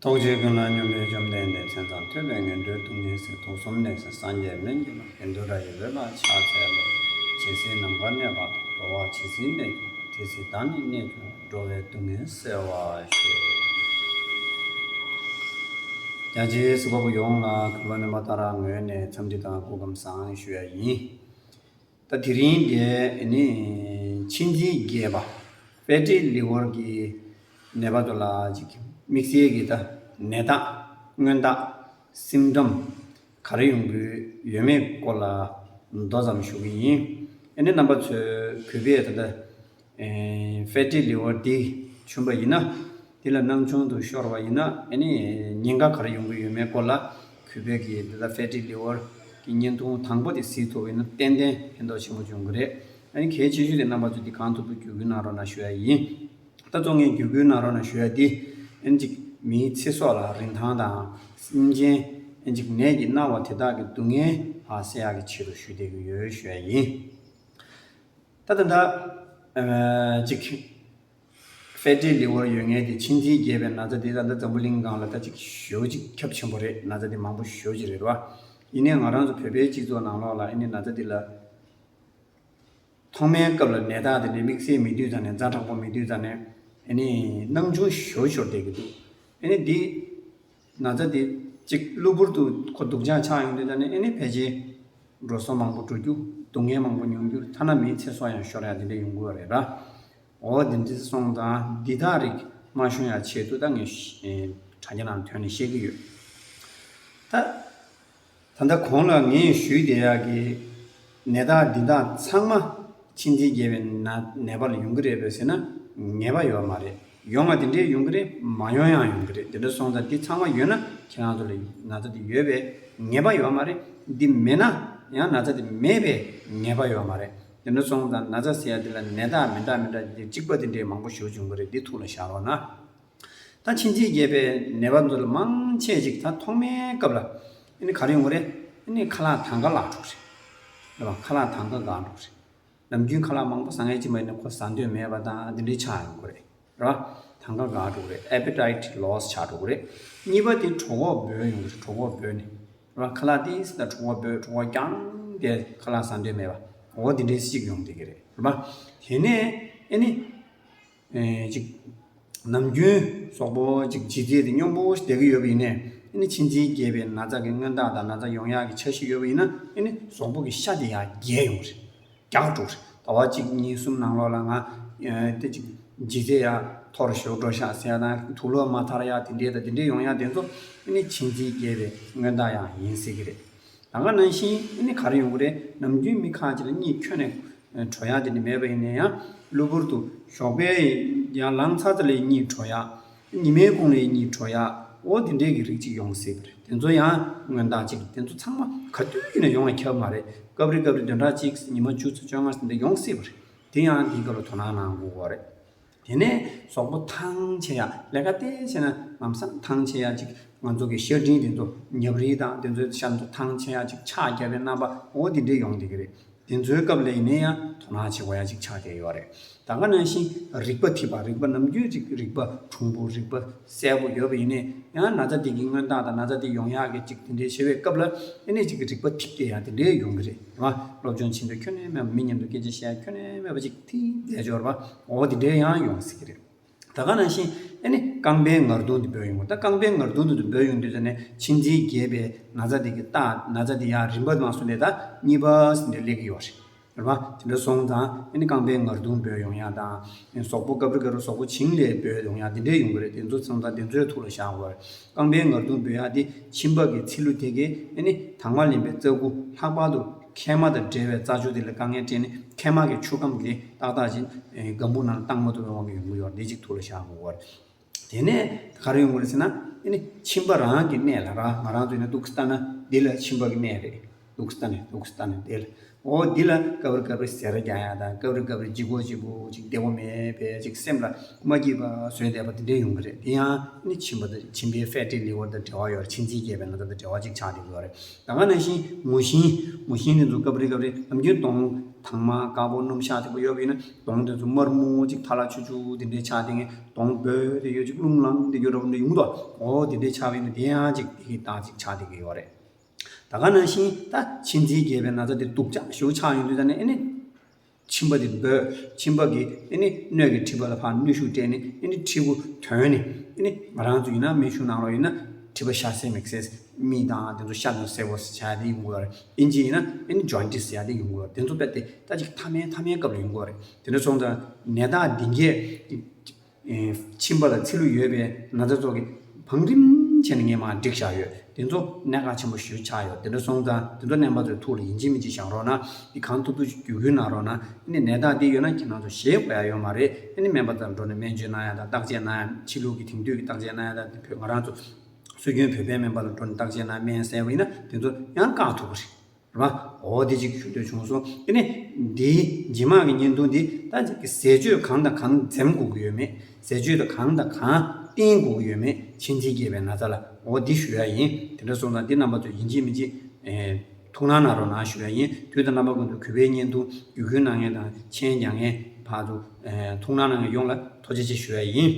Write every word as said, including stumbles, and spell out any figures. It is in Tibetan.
ཐུགས་རྗེ་ཀུན་ལ་སྙོམས་པའི་བཅོམ་ལྡན་འདས། མཚན་ཙམ་ཐོས་པས་ངན་འགྲོའི་སྡུག་བསྔལ་སེལ། དུག་གསུམ་ནད་སེལ་སངས་རྒྱས་སྨན་གྱི་བླ། གཡུང་དུ་ར་ཡི་འོད་ལ་ཕྱག་འཚལ་ལོ། ཇི་སྲིད་ནམ་མཁའ་གནས་པ་དང་། འགྲོ་བ་ཇི་སྲིད་གནས་ཀྱང་། དེ་སྲིད་བདག་ནི་གནས་གྱུར་པ། འགྲོ་བའི་སྡུག་བསྔལ་སེལ་བར་ཤོག་རྒྱ་ཆེའི་གཟིགས་པ་པོ་ཡོངས་ལ་གུས་པ་ནོན་པ་ལྟར་ངོས་ནས་འཚམས་འདྲི་དང་སྐུ་ཁམས་བཟང་ཞུ་ཡ་ཡིན། ད་དེ་རིང་འདི་ནི་མཆིན་ཚད་རྒྱས་པ་ཕེ་ཊི་ལི་ཝར་གྱི་ནད་པ་ཚོ་ལ་ཅིག་དམིགས་བསལ་གྱི་ད་ནད་རྟགས་སྔོན་རྟགས་སིམ་ཊམ་ག་རེ་ཡོང་གི་ཡོད་མེད་སྐོར་ལ་མདོ་ཙམ་ཞུ་གི་ཡིན། ཨ་ནི་རྣམ་པ་ཚོས་གུས་པས་ད་ལྟ་ཕེ་ཊི་ལི་ཝར་འདི་བྱུང་པ་ཡིན་ན། འདི་ལ་སྣང་ཆུང་དུ་ཤོར་བ་ཡིན་ན། ཨ་ནི་ཉེན་ཁ་ག་རེ་ཡོང་གི་ཡོད་མེད་སྐོར་ལ་གུས་པས་ཀྱི་འདི་ལ་ཕེ་ཊི་ལི་ཝར་གྱི་བརྙན་ཐུང་དང་པོ་དེ་གཟིགས་ཐུབ་པ་ཡིན་ན་ཏན་ཏན་ཕན་ཐོགས་ཆེན་པོ་འབྱུང་གི་རེད། ཨ་ནི་གལ་ཆེ་ཤོས་དེ་རྣམ་པ་ཚོས་འདི་གང་ཐུབ་ཐུབ་བརྒྱུད་སྐུལ་གནང་རོགས་གནང་ཞུ་ཡ་ཡིན། ད་གཙོ་ངས་བརྒྱུད་སྐུལ་གནང་རོགས་གནང་ཞུ་ཡ་འདི་ཨ་ནི་ཅིག་མིའི་ཚེ་སྲོག་ལ་རིན་ཐང་དང་སེམས་ཅན་ཨ་ནི་ཅིག་ནད་ཀྱིས་མནར་བ་དེ་དག་གི་སྡུག་བསྔལ་ཧ་སེལ་ཡག་གི་ཆེད་དུ་ཞུ་བསྡད་ཀྱི་ཡོད་ཞུ་ཡ་ཡིན། ད་ད་ད་ཨ་ཅིག་ཕེ་ཊི་ལི་ཝར་ཡོད་མཁན་དེ་མཆིན་ཚད་རྒྱས་པའི་ན་ཚ་དེ་ད་ལྟ་འཛམ་བུ་གླིང་སྒང་ལ་ད་ཅིག་ཞེ་པོ་ཅིག་ཁྱབ་ཆེན་པོ་རེད། ན་ཚ་དེ་མང་པོ་ཞེ་པོ་ཅིག་རེད་བ། ཡིན་ནའི་ང་རང་ཚོ་བོད་པའི་སྤྱི་ཚོགས་ནང་ལོགས་ལ་ཨ་ནི་ན་ཚ་དེ་ལ་ཐོག་མའི་སྐབས་ལ་ནད་རྟགས་དེ་འདྲའི་དམིགས་བསལ་མེད་དུས་ཙང་ནས། ཛ་དྲག་པོ་མེད་དུས་ཙང་ནས་ཨ་ནི་སྣང་ཆུང་ཞེ་པོ་ཅིག་བསྡད་ཀྱི་འདུག་ཨ་ནི་འདི་ན་ཚ་དེ་གཅིག་གློ་བུར་དུ་ཁོ་སྡུག་ཅག་ཆགས་ཡོང་དུས་ད་ནི་ཨ་ནི་ཕལ་ཆེར་འགྲོ་སོང་མང་པོ་འགྲོ་རྒྱུ། སྡུག་བསྔལ་མང་པོ་མྱོང་རྒྱུ། ཐ་ན་མིའི་ཚེ་སྲོག་ཡང་ཤོར་ཡ་དེ་འདྲ་ཡོང་གི་ཡོད་རེད་ར། འོ་དེ་འདྲ་སོང་ཙང་འདི་དག་རིགས་མ་བྱུང་ཡ་ཆེད་དུ་ད་ངས་དྲ་རྒྱ་ནང་ཐོན་ནས་བཤད་ཀྱི་ཡོད། ད་ད་ལྟ་གོང་ལ་ངས་ཞུས་བསྡད་ཡག་གི་ནད་རྟགས་འདི་དག་ཚང་མ་མཆིན་ཚད་རྒྱས་པའི་ན་ནད་པ་ལ་ཡོང་གི་རེད་པས་ཟེར་ན་ངེས་པ་ཡོད་མ་རེད། ཡོང་བ་དེ་འདྲའི་ཡོང་གི་རེད། མ་ཡོང་ཡང་ཡོང་གི་རེད། དེ་འདྲ་སོང་ཙང་འདི་ཚང་མ་ཡོད་ན་ཁྱེད་རང་ཚོ་ལ་ན་ཚ་དེ་ཡོད་པའི་ངེས་པ་ཡོད་མ་རེད། འདི་མེད་ན་ཡང་ན་ཚ་དེ་མེད་པའི་ངེས་པ་ཡོད་མ་རེད། དེ་འདྲ་སོང་ཙང་ན་ཚ་ཟེར་ཡ་དེ་ལ་ནད་རྟགས་མི་འདྲ་མི་འདྲ་དེ་གཅིག་པ་དེ་འདྲའི་མང་པོ་ཞེ་པོ་འབྱུང་གི་རེད། འདི་ཐུགས་ལ་བཞག་རོགས་གནང་། ད་མཆིན་ཚད་རྒྱས་པའི་ནད་པ་ཚོ་ལ་མང་ཆེ་ཅིག་ད་ཐོག་མའི་སྐབས་ལ་ཨ་ནི་ག་རེ་ཡོང་གི་རེད། ཨ་ནི་ཁ་ལག་དང་ག་ལག་འགྲོ་གི་རེད། རེད་བ། ཁ་ལག་དང་ག་འགག་འགྲོ་གི་རེད། ནམ་རྒྱུན་ཁ་ལག་མང་པོ་ཟ་མཁན་ཅིག་མ་ཡིན་ན་ཁོ་ཟ་འདོད་མེད་པ་དང་འདི་འདྲའི་ཆགས་ཡོང་གི་རེད། རེད་བ། དང་ག་འགག་འགྲོ་གི་རེད། ཨེ་པེ་ཊའིཊ་ལོ་སི་ཆགས་འགྲོ་གི་རེད། གཉིས་པ་དེ་གྲོད་ཁོག་འབོལ་ཡོང་གི་རེད། གྲོད་ཁོག་འབོལ་ནས། རེད་བ། ཁ་ལག་དེ་ཟ་ད་གྲོད་ཁོག་འབོལ། གྲོད་ཁོག་རྐྱང་དེ་ཁ་ལག་ཟ་འདོད་མེད་པ། འོ་དེ་འདྲའི་ཅིག་ཡོང་བསྡད་ཀྱི་རེད། རེད་བ། དེ་ནས་ཨ་ནི་ཨེ་ཅིག་ནམ་རྒྱུན་གཟུགས་པོ་ཅིག་ལྗིད་ཚད་དེ་སྙོམས་པོ་ཞིག་བསྡད་ཀྱི་ཡོད་པ་ཡིན་ནའི། ཨ་ནི་མཆིན་ཚད་རྒྱས་པའི་ན་ཚ་གི་སྔོན་རྟགས་དང་ན་ཚ་ཡོང་ཡག་གི་འཆར་གཞི་ཡོད་པ་ཡིན་ན། ཨ་ནི་གཟུགས་པོ་གི་ཤ་དེ་ཡང་རྒྱས་ཡོང་གི་རེད། རྒྱགས་འགྲོ་གི་རེད། ཟླ་བ་གཅིག་གཉིས་གསུམ་ནང་ལོགས་ལ་ང་ཨ་དེ་ཅིག་ལྗིད་ཚད་ཡང་མཐོ་རུ་ཞེ་པོ་འགྲོ་ཤག་ཟེར་ཡ་དང་། དུག་ལོག་མ་ཐར་ཡ་དེ་འདྲའི་དང་དེ་འདྲའི་ཡོང་ཡ་དེ་ཚོ་ཨ་ནི་མཆིན་ཚད་རྒྱས་པའི་སྔོན་རྟགས་ཡང་ཡིན་སྲིད་ཀྱི་རེད། ད་ག་ནང་བཞིན་ཨ་ནི་ག་རེ་ཡོང་གི་རེད། ནམ་རྒྱུན་མི་ཁ་ཅིག་ལ་གཉིད་ཁྱོན་ནས་བྲོ་ཡ་དེ་འདྲ་མེད་པ་ཡིན་ན་ཡང་། གློ་བུར་དུ་ཞོགས་པའི་ཡར་ལངས་ཚར་ཚར་ལ་གཉིད་བྲོ་ཡ། ཉི་མའི་གུང་ལ་གཉིད་བྲོ་ཡ། འོ་དེ་འདྲའི་གི་རིགས་ཅིག་ཡོང་སྲིད་པ་རེད། དེ་ཚོ་ཡང་སྔོན་རྟགས་ཅིག་དེ་ཚོ་ཚང་མ་ག་དུས་ཡིན་ན་ཡོང་བ་ཁྱབ་མ་རེད། སྐབས་རེ་སྐབས་རེ་བདུན་ཕྲག་གཅིག་ཉི་མ་བཅུ་ཚོ་བཅོ་ལྔ་ཟིན་ཏེ་ཡོང་སྲིད་པ་རེད། དེ་ཡང་དེའི་སྐབས་ལ་དོ་སྣང་གནང་དགོས་པ་རེད། དེ་ནས་གཟུགས་པོ་ཐང་ཆད་ཡ། ལས་ཀ་ཏོག་ཙམ་བྱས་ན་ལམ་སང་ཐང་ཆད་ཡ་ཅིག་ང་ཚོ་གི་ཤ་སྒྲིམ་དེ་ཚོ་ཉབ་རིལ་དང་དེ་ཚོའི་ཤ་ཚོ་ཐང་ཆད་ཡ་ཅིག་ཆག་བརྒྱབ་པའི་རྣམ་པ་འོ་དེ་འདྲས་ཡོང་བསྡད་ཀྱི་རེད། དེ་ཚོའི་སྐབས་ལ་ཡིན་ན་ཡང་དོ་སྣང་བྱེད་དགོས་ཡ་ཅིག་ཆགས་བསྡད་ཡོད་རེད། ད་ག་ནང་བཞིན་རིག་པ་ཐིབས་པ། རིག་པ་ནམ་རྒྱུན་ཅིག་རིག་པ་གྲུང་པོ། རིག་པ་གསལ་པོ་ཡོད་པ་ཡིན་ནའི་ཡང་ན་ཚ་དེ་གི་སྔོན་རྟགས་དང་ན་ཚ་དེ་ཡོང་ཡག་གི་ཅིག་དེ་འདྲའི་བྱེད་པའི་སྐབས་ལ་ཨ་ནི་ཅིག་རིག་པ་ཐིབས་བསྡད་ཡ་དེ་འདྲས་ཡོང་གི་རེད། རེད་བ། སློབ་སྦྱོང་བྱེད་འདོད་ཁྱོན་ནས་མེད་པ། མི་མཉམ་དུ་སྐད་ཆ་བཤད་ཡ་ཁྱོན་ནས་མེད་པ་ཅིག་ཐིབས་བསྡད་ཡོད་རེད་བ། འོ་དེ་འདྲས་ཡང་ཡོང་སྲིད་ཀྱི་རེད། ད་ག་ནང་བཞིན་ཨ་ནི་རྐང་པའི་ངར་གདོང་དེ་འབོལ་ཡོང་གི། ད་རྐང་པའི་ངར་གདོང་དེ་འབོལ་ཡོང་དུས་ཙ་ནས་མཆིན་ཚད་རྒྱས་པའི་ན་ཚ་དེ་གི་རྟགས། ན་ཚ་དེ་ཡང་རིམ་པ་མ་སོང་ནས་ད་གཉིས་པ་ཟིན་ཏེ་སླེབས་ཀྱི་ཡོད་རེད། རེད་བ། དེ་འདྲ་སོང་ཙང་ཨ་ནི་རྐང་པའི་ངར་གདོང་འབོལ་ཡོང་ཡ་དང་། གཟུགས་པོ་སྐབས་རེ་སྐབས་རེ་གཟུགས་པོ་བྱིངས་ལས་འབོལ་ཡོང་ཡ་དེ་འདྲས་ཡོང་གི་རེད། དེ་ཚོ་སོང་ཙང་དེ་ཚོའི་ཐུགས་ལ་བཞག་དགོས་རེད། རྐང་པའི་ངར་གདོང་འབོལ་ཡ་དེ་མཆིན་པ་གི་ཚིལ་ལུ་དེ་གས་ཨ་ནི་དྭངས་མ་ལེན་པའི་རྩ་དགུ་ལྷག་པར་དུ་མཁལ་མ་དང་འབྲེལ་བའི་རྩ་ཆུ་དེ་ལ་དཀའ་ངལ་འཕྲད་ནས་མཁལ་མ་གི་ཆུ་ཁམས་དེ་ཏག་ཏག་ཅིག་སྒམ་པོ་ནང་བཏང་མ་ཐུབ་པའི་དབང་གིས་ཡོང་གི་ཡོད་རེད། འདི་གཅིག་ཐུགས་ལ་བཞག་དགོས་རེད། དེ་ནས་ག་རེ་ཡོང་གི་རེད་ཟེར་ན། ཨ་ནི་མཆིན་པ་རང་གི་གནས་ལ་ར། ང་རང་ཚོ་ཡིན་ན་འདུག་སེ་ལྟ་ན་འདི་ལ་མཆིན་པ་གི་གནས་རེད། འདུག་སེ་ལྟ་ནས་འདུག་སེ་ལྟ་ནས་འདི་ལ། འོ་འདི་ལ་སྐབས་རེ་སྐབས་རེ་ཟས་ར་རྒྱག་ཡ་དང་སྐབས་རེ་སྐབས་རེ་ལྗིད་ཁོག་ལྗིད་པོ་ཅིག་བདེ་པོ་མེད་པས་ཅིག་སེམས་ལ་མ་སྐྱིད་པ་བཟོས་བསྡད་པ་དེ་འདྲས་ཡོང་གི་རེད། དེ་ཡང་ནི་མཆིན་པ་དང་མཆིན་པའི་ཕེ་ཊི་ལི་ཝར་དང་འབྲེལ་བ་ཡོད་རེད། མཆིན་ཚད་རྒྱས་པའི་ན་ཚ་དང་འབྲེལ་བ་ཅིག་ཆགས་བསྡད་ཀྱི་ཡོད་རེད། ད་ག་ནང་བཞིན་ངོ་ཤེས་ངོ་ཤེས་དེ་ཚོ་སྐབས་རེ་སྐབས་རེ་ནམ་རྒྱུན་གདོང་དྭངས་མ་དཀར་པོ་སྣུམ་ཤ་དེ་པོ་ཡོད་པ་ཡིན་ན་གདོང་དེ་ཚོ་དམར་མོ་ཅིག་ཐལ་ལ་ཆུ་ཆུ་དེ་འདྲས་ཆགས་བསྡད་མཁན་གདོང་འབོལ་དེ་ཡོད་ཅིག་རླུང་ལངས་དེ་ཡོད་འདྲ་པོ་འདྲ་ཡོང་གི་འདུག་འོ་དེ་འདྲས་ཆགས་པ་ཡིན་ན་དེ་ཡང་ཅིག་དེ་གི་རྟགས་ཅིག་ཆགས་བསྡད་ཀྱི་ཡོད་རེད། ད་ག་ནང་བཞིན་ད་མཆིན་ཚད་རྒྱས་པའི་ན་ཚ་དེ་སྡུག་ཅག་ཞེ་པོ་ཆགས་ཡོང་དུས་ད་ནི་ཨེ་ནི་མཆིན་པ་དེ་འབོལ། མཆིན་པ་གི་ཨེ་ནི་སྣོད་ཀྱི་མཁྲིས་པ་ལ་ཕར་གནོན་ཤུགས་སྤྲད་ནས་ཨེ་ནི་མཁྲིས་པ་དོན་ནས་ཨེ་ནི་ང་རང་ཚོ་ཡིན་ན་སྨན་གཞུང་ནང་ལོགས་ཡིན་ན་མཁྲིས་པ་ཤ་སེ་མིག་སེ་མིག་དང་དེ་ཚོ་ཤ་དང་སེར་པོ་ཟེར་ཡ་དེ་ཡོང་གི་ཡོད་རེད། ཨིན་ཇི་ཡིན་ན་ཨེ་ནི་ཇོན་ཊིས་ཟེར་ཡ་དེ་ཡོང་གི་ཡོད་རེད། དེ་ཚོ་དཔེ་དེ་ད་ཅིག་མཐའ་མའི་མཐའ་མའི་སྐབས་ལ་ཡོང་གི་ཡོད་རེད། དེ་འདྲ་སོང་ཙང་ནད་རྟགས་འདི་གས་མཆིན་པ་ལ་ཚིལ་ལུ་ཡོད་པའི་ན་ཚ་ཚོ་གི་བང་རིམ་བྱས་ནས་ངས་མར་བསྒྲིགས་བཞག་ཡོད། དེ་ཚོ་གནད་འགག་ཆེན་པོ་ཞེ་པོ་ཆགས་ཡོད། དེ་འདྲ་སོང་ཙང་དེ་ཚོ་རྣམ་པ་ཚོའི་ཐུགས་ལ་ཡིན་གཅིག་མིན་གཅིག་བཞག་རོགས་གནང་། འདི་གང་ཐུབ་ཐུབ་ཅིག་བརྒྱུད་སྐུལ་གནང་རོགས་གནང་། ཨ་ནི་ནད་རྟགས་འདི་ཡོད་ན་ཁྱེད་རང་ཚོ་ཞེད་དགོས་ཡ་ཡོད་མ་རེད། ཨ་ནི་སྨན་པ་ཚོར་འགྲོ་ནས་སྨན་བཅོས་གནང་ཡ་དང་བརྟག་དཔྱད་གནང་ཡ། ཕྱི་ལུགས་ཀྱི་དེང་དུས་ཀྱི་བརྟག་དཔྱད་གནང་ཡ་དང་བོད་ང་རང་ཚོ་སྲོལ་རྒྱུན་བོད་པའི་སྨན་པ་ལ་འགྲོ་ནས་བརྟག་དཔྱད་གནང་སྨན་བཟས་པ་ཡིན་ན་དེ་ཚོ་ཡང་བཀག་ཐུབ་ཀྱི་རེད། རེད་བ། འོ་དེ་ཅིག་ཞུ་འདོད་བྱུང་སོང་། དེ་ནས་འདིའི་རྗེས་མ་གི་བརྙན་ཐུང་འདི་ད་ཅིག་གི་ཟས་སྤྱོད་གང་དང་གང་འཛེམ་དགོས་ཀྱི་ཡོད་མེད། ཟས་སྤྱོད་དང་གང་དང་གང་བསྟེན་དགོས་ཀྱི་ཡོད་མེད། མཆིན་ཚད་རྒྱས་པའི་ན་ཚ་ལ་འོ་འདི་ཞུ་ཡ་ཡིན། དེ་འདྲ་སོང་ཙང་འདི་རྣམ་པ་ཚོས་ཡིན་གཅིག་མིན་གཅིག་ཨེ་ཐུགས་སྣང་གནང་རོགས་གནང་ཞུ་ཡ་ཡིན། དུས་དང་རྣམ་པ་ཀུན་ཏུ་གུས་པའི་བརྙན་ཐུང་བརྒྱུད་སྐུལ་གནང་མཁན་དང་མཆན་རྒྱག་མཁན་ཕར་ཚུར་ཨེ་ཐུགས་སྣང་གནང་མཁན་ཡོངས་ལ་ཐུགས་རྗེ་ཆེ་ཞུ་ཡ་ཡིན།